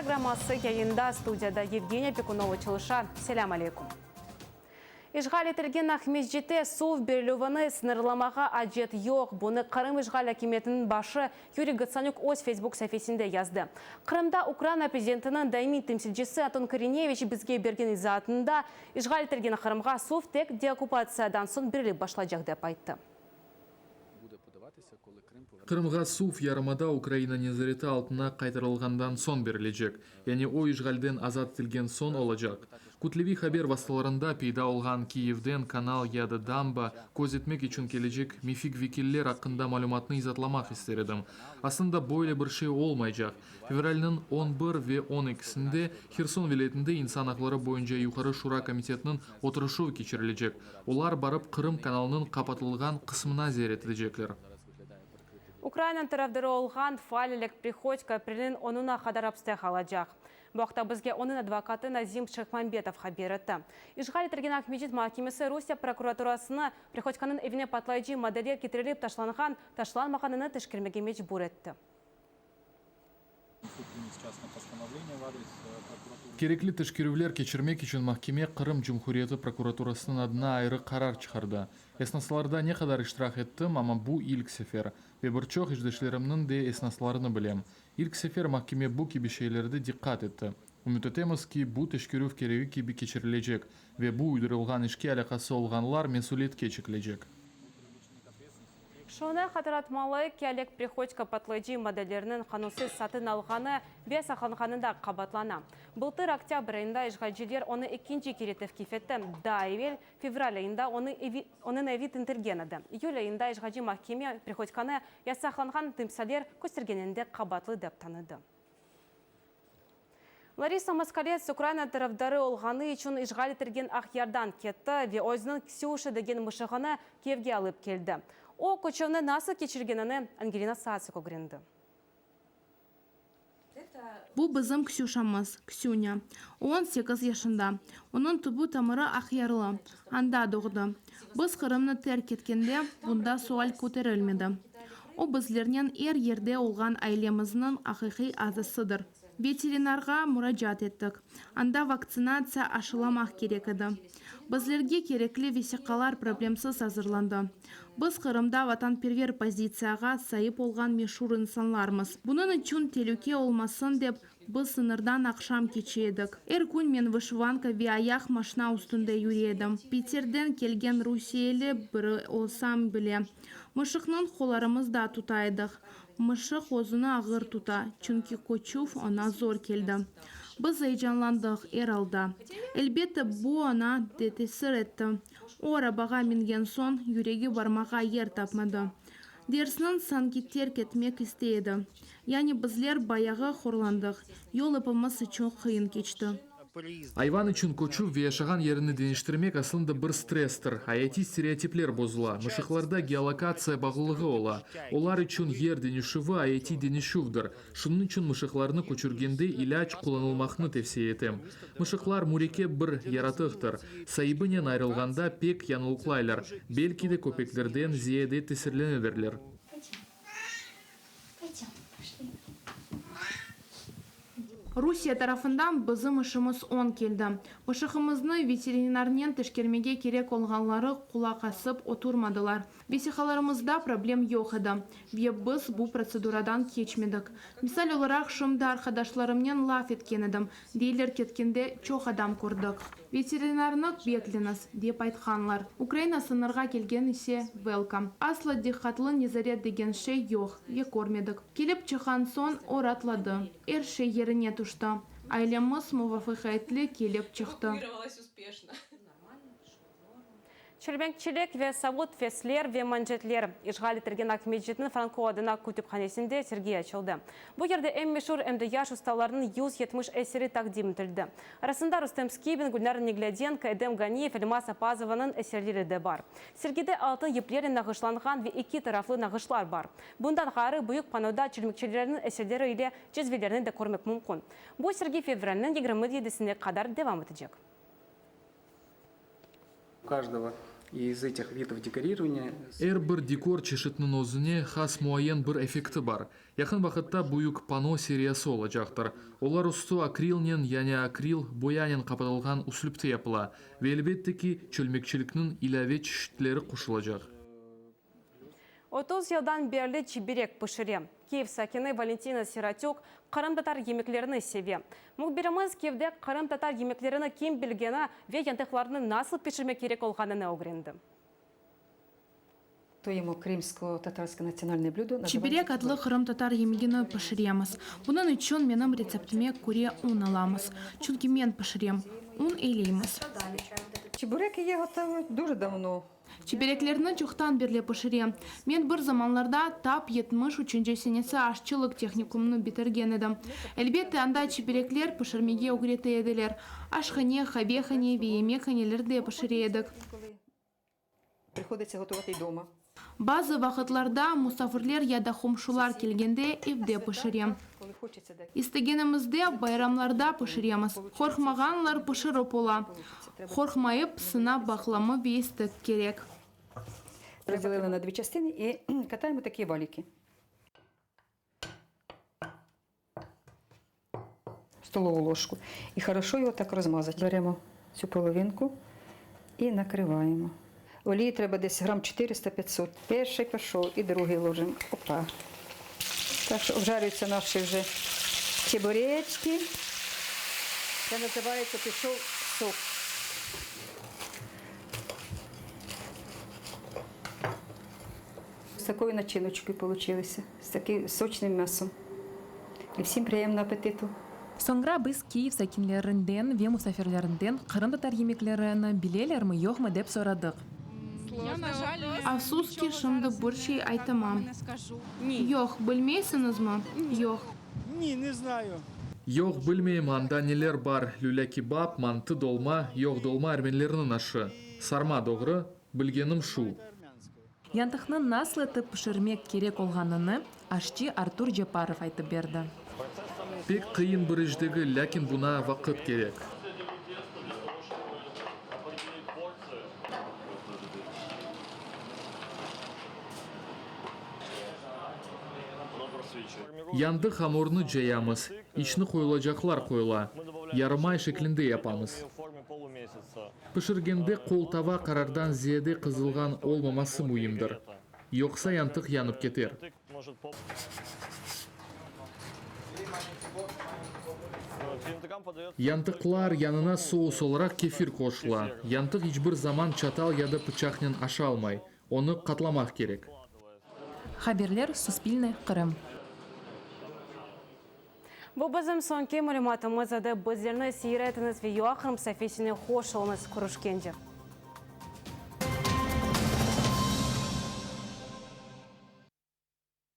programması yayında, studiyada Yevgeniya Pekunova çalışa. Selâm aleyküm. İşğal etilgen Aqmescitte suv berilüvini sıñırlamağa acet yoq. Bunı Qırım işğal akimiyetiniñ başı Yuriy Gotsanük öz Facebook saifesinde yazdı. Qırımda Ukraina prezidentiniñ daimiy temsilcisi Anton Korineviç bizge bergen izaatında işğal etilgen Qırımğa suv tek deokkupatsiyadan soñ berilip başlaycaq dep ayttı. Qırımğa suv yarımada Ukraina nezareti altına qaytarılğandan soñ berilecek, yani o işğalden azat etilgen soñ olacaq. Kütleviy haber vastalarında peyda olğan Kiyevden kanal ya da damba közetmek içün kelecek mifik vekiller aqqında malümatnı izaatlamaq ister edim. Aslında böyle bir şey olmaycaq. Fevralniñ 11 ve on ekisinde Herson vilâyetinde İnsan aqları boyunca Yuqarı Şura komitetiniñ oturışuvı keçirilecek. Olar barıp Qırım kanalınıñ qapatılğan qısmına ziyaret etecekler. Ukraina tarafdarı olğan faal Oleg Prihodko aprelniñ onuna qadar apste qalacaq. Bu aqta bizge onıñ advokatı Nazim Şeyhmambetov haber etti. İşğal etilgen Aqmescit mahkemesi Rusiye prokuraturasını Prihodkonıñ evine patlayıcı maddeler ketirilip taşlanğan, taşlanmağanını teşkermege mecbur etti. Kerekli teşkerüvler keçirmek içün mahkeme Qırım Cumhuriyeti prokuraturasınıñ adına ayrı qarar çıqardı. Esnaslarda ne qadar iştirak ettim, amma bu ilk sefer. Ve bir çoq işdeşlerimniñ de esnaslarını bilem. İlk sefer mahkeme bu kibi şeylerde diqqat etti. Ümüt etemiz ki, bu teşkerüv keregi kibi keçirilecek ve bu uydurılğan işke alâqası olğanlar mesüliyetke çekilecek. Şunı hatırlatmalı ki, Oleg Prihodko patlayıcı maddelerniñ qanunsız satın alğanı ve saqlanğanında qabaatlana. Bıltır oktâbr ayında işğalciler onı ekinci kere tevqif etti. Daa evel, fevral ayında onı evi onıñ evi tintilgen edi. İyül ayında işğalci mahkeme Prihodkonı yasaqlanğan timsaller köstergeninde qabaatlı dep tanıdı. Larisa Moskalets Ukraina tarafdarı olğanı içün işğal etilgen Aqyardan ketti ve özüniñ Ksüşa degen mışığını Kiyevge alıp keldi. O, köçüvni nasıl keçirgenini Angelina Satsük ögrendi. Bu bizim Ksüşamız, Ksünya. O 18 yaşında. Onıñ tübü-tamırı Aqyarlı, anda doğdı. Biz Qırımnı terk etkende, bunda sual köterilmedi. O bizlernen er yerde olğan ailemizniñ aqiqiy azasıdır. Veterinarğa muracaat ettik. Anda vaktsinatsiya aşılamaq kerek edi. Bizlerge kerekli vesiqalar problemsiz azırlandı. Biz Qırımda vatanperver pozitsiyağa saip olğan meşur insanlarmız. Bunıñ içün telüke olmasın dep, biz sıñırdan aqşam keçe edik. Er kün men vışivanka ve ayaq maşna üstünde yüre edim. Piterden kelgen rusiyeli biri olsam bile. Mışıqnıñ qollarımızda tuta edik. Mışıq özüni ağır tuta, çünki köçüv oña zor keldi. Biz eyecanlandıq, er alda. Elbette, bu oña de tesir etti. O arabağa mingen soñ, yüregi barmağa yer tapmadı. Dersniñ sanki terk etmek istey edi. Yani bizler bayağı horlandıq, yol epimiz içün qıyın keçti. Ayvan içün köçüv ve yaşağan yerini deñiştirmek aslında bir stresstir. Ayatiy stereotipler bozula, mışıqlarda geolokatsiya bağlılığı ola. Olar içün yer deñişüvi ayatiy deñişüvdir. Şunıñ içün mışıqlarnı köçürgende ilâc qullanılmaqnı tevsiye etem. Mışıqlar mürekkep bir yaratıqtır. Saibinen ayırılğanda pek yañılıqlaylar, belki de köpeklerden ziyade tesirlenedirler. Rusiye tarafından bizim işimiz oñ keldi. Mışığımıznı veterinarnen teşkermege kerek olğanları qulaq asıp oturmadılar. Vesiqalarımızda problem yoq edi ve biz bu protseduradan keçmedik. Misal olaraq, şimdi arqadaşlarımnen laf etken edim, deyler ketkende çoq adam kördik. Veterinarnı bekleñiz, dep aytqanlar. Ukraina sıñırğa kelgen ise, welcome. Asla diqqatlı nezaret degen şey yoq ve körmedik. Kelip çıqqan soñ o raatladı. Er şey yerine tüşti. Ailemiz muvafaqiyetli kelip çıqtı. Çelmekçilik ve savut, fesler ve mancetler. İşğal etilgen Aqmescitniñ Franko adına kütüphanesinde sergi açıldı. Bu yerde em meşur, em de yaş ustalarnıñ 170 eseri taqdim etildi. Arasında Rustem Skibin, Gülnara Neglâdenko, Edem Ganiyev, Elmaz Appazovanıñ eserleri de bar. Sergide altın yiplernen nağışlanğan ve eki taraflı nağışlar bar. Bundan ğayrı, büyük panoda çelmekçilerniñ eserleri ile cezvelerini de körmek mümkün. Bu sergi fevralniñ yigirmi yedisine qadar devam etecek. U каждого. Из этих видов декорирования. Er bir dekor çeşitiniñ özüne has muayyen bir effekti bar. Yaqın vaqıtta büyük pano seriyası olacaqtır. Olar üstü akrilnen, yani akril boyanen qapatılğan üslüpte yapıla. Ve elbette ki, çölmekçilikniñ ilâve çeşitleri qoşulacaq. 30 yıldan berli çiberek pişire. Kiyev sakini Valentina Sirotük qırımtatar yemeklerini seve. Mühbirimiz Kiyevde qırımtatar yemeklerini kim bilgeni ve yantıqlarnı nasıl pişirmek kerek olğanını ögrendi. Готуємо кримсько-татарське національне блюдо. Çiberek adlı qırımtatar yemegini pişiremiz. Bunıñ içün menim retseptime köre un alamız. Çünki men pişirem. Un eleymiz. Чебуреки я готую дуже давно. Çibereklerni çoqtan berli pişirem. Men bir zamanlarda, tap 73-nci senesi aşçılıq tehnikumını bitirgen edim. Elbette, anda çiberekler pişirmege ögrete ediler. Aşhane, qavehane ve yemekhanelerde pişire edik. Приходиться готувати й дома. Bazı vaqıtlarda musafirler ya da qomşular kelgende evde pişirem. Коли хочеться, де İstegenimizde bayramlarda pişiremiz. Qorqmağanlar pişirip ola. Qorqmayıp sınap baqmaqlı ve istek kerek. Розділили на дві частини і катаємо такі валики. Столову ложку. І хорошо його так розмазати. Беремо цю половинку і накриваємо. Олії треба десь грам 400-500. Перший пішов і другий ложимо. Опа. Так що обжарюються наші вже чебуречки. Це називається пішов сок. З такою начиночкою получилися, з таким сочним м'ясом. І всім приємного апетиту. Soñra biz Kiyev sakinlerinden ve musafirlerinden qırımtatar yemeklerini bilelermi yoqmı dep soradıq. Afsus ki, şimdi bir şey aytamam. Yoq, bilmeysiñizmi? Yoq. Ні, не знаю. Yoq, bilmeyim, anda neler bar, lülâ-kebap, mantı, dolma, yoq, dolma ermenilerniñ aşı. Sarma, doğru? Bilgenim şu. Yantıqnı nasıl etip pişirmek kerek olğanını aşçı Artur Ceparov aytıp berdi. Pek qıyın bir iş degil, lâkin buña vaqıt kerek. Yantıq hamurnı cayamız, içine qoyulacaqlar qoyula. Yarımay şeklinde yapamız. Pişirgende qoltava qarardan ziyade qızılğan olmaması müimdir, yoqsa yantıq yanıp keter. Yantıqlar yanına sous olaraq kefir qoşula. Yantıq iç bir zaman çatal ya da pıçaqnen aşalmay, onı qatlamaq kerek. Haberler Suspilne Qırım. Bu bizim soñki malümatımız edi. Bizlerni seyir etiñiz ve UA Qırım saifesine qoşulıñız. Körüşkence.